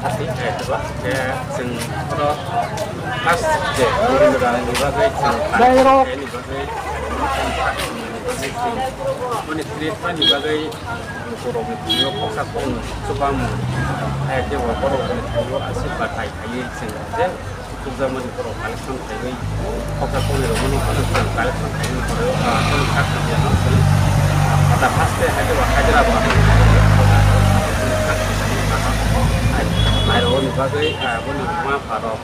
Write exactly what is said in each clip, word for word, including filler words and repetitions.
Hati, eh, coba, eh, chwng oro first je, Govinda Rani ni bagwi chwng, Dai rok. Ni bagwi, mani treatment ni bagwi, borok ni thwiyo khoksa khoknwi chubamung, eh, je borok ni thwiyo aswk bathai khaiwi chwng je, Khukjakmani borok collection khaiwi, khoksa khoknwi rokmani collection khaiwi, ah, chwng sak tongya no chwng, ah, phatha haste hai khe bo Hyderabad, nairokni bagwi, ah, boni buma pharok,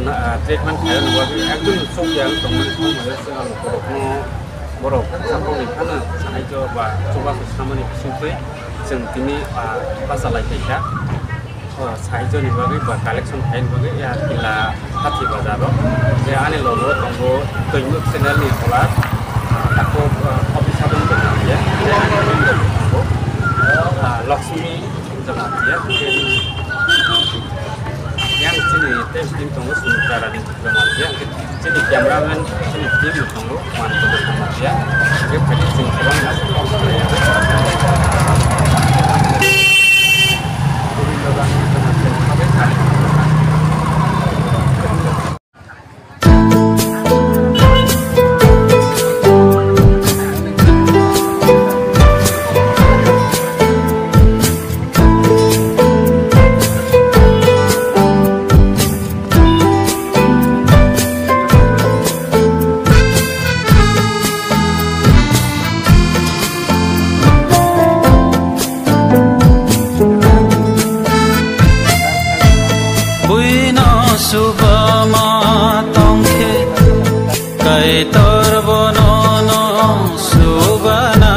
na, ah, treatment khairokni bagwi ekdom chukya wng tongmani thangmani chwng ang borokno, borok khoksa khoknwi phano sahaijo ba chubachu samani bisingtwi chwng tini, ah, bachalai phaikha. O, sahaijo ni bagwi ba collection khaina bagwi ya kila Hathi Bazar o. Je ani logo tongo Toimuk channel ni hola. Ako, ah, office adon tong ya. Je ani logo tongo, ah, Lakshmi Jamatia. Yang chini tei team tongo Sumitra Rani Jamatia. Chini cameraman, chini team ni tongo, man tongo Jamatia. Hingke phaidi chwng kwbangma. Buino subama tongkhe, Kaitor bono no subana.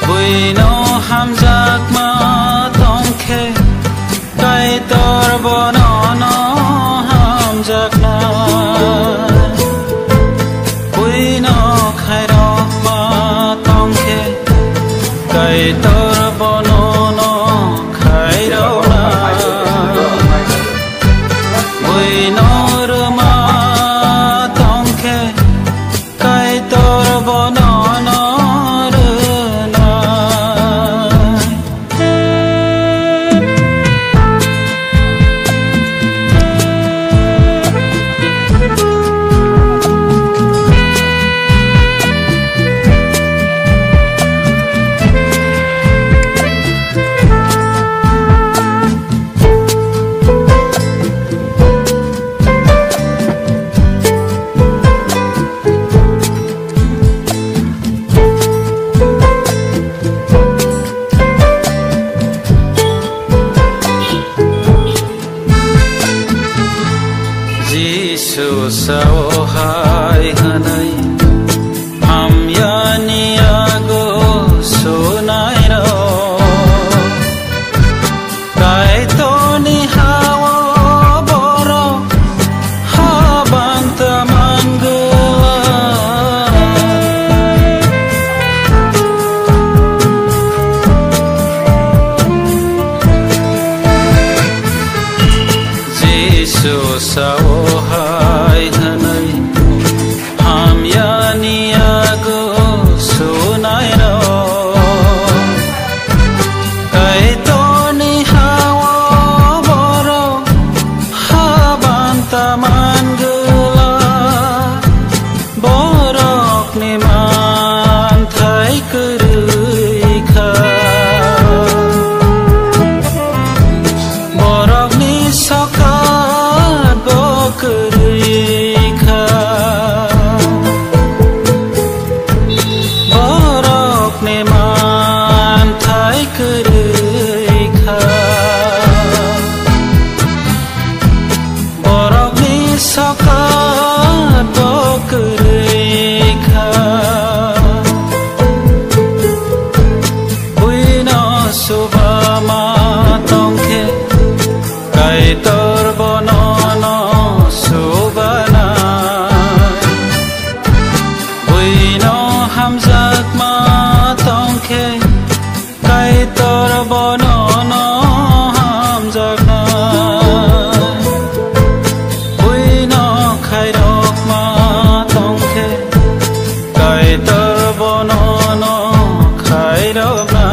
Buino hamjakma tongkhe, Kaitor bono no hamjakna. Buino khairokma tongkhe, Kaitor bono no khairokna. Buino rwma tongkhe, Kaitor bono no rwnai. Jisu sao hai hwnwi, hamyani yago sunairok. Kaitorni ha-o borok habanta mangwlak. Jisu sao hai hwnwi, hamyani yago sunairok. Kaitorni ha-o borok habanta mangwlak. Borokni manthai kwrwi kha. Borokni sokat bo kwrwi kha. Borokni manthai kwrwi kha. Borokni sokat bo kwrwi kha. Buino subama tongkhe, Kaitor bono no subana. Buino hamjakma tongkhe, Kaitor bono no hamjakna. Buino khairokma tongkhe, Kaitor bono no khairokna.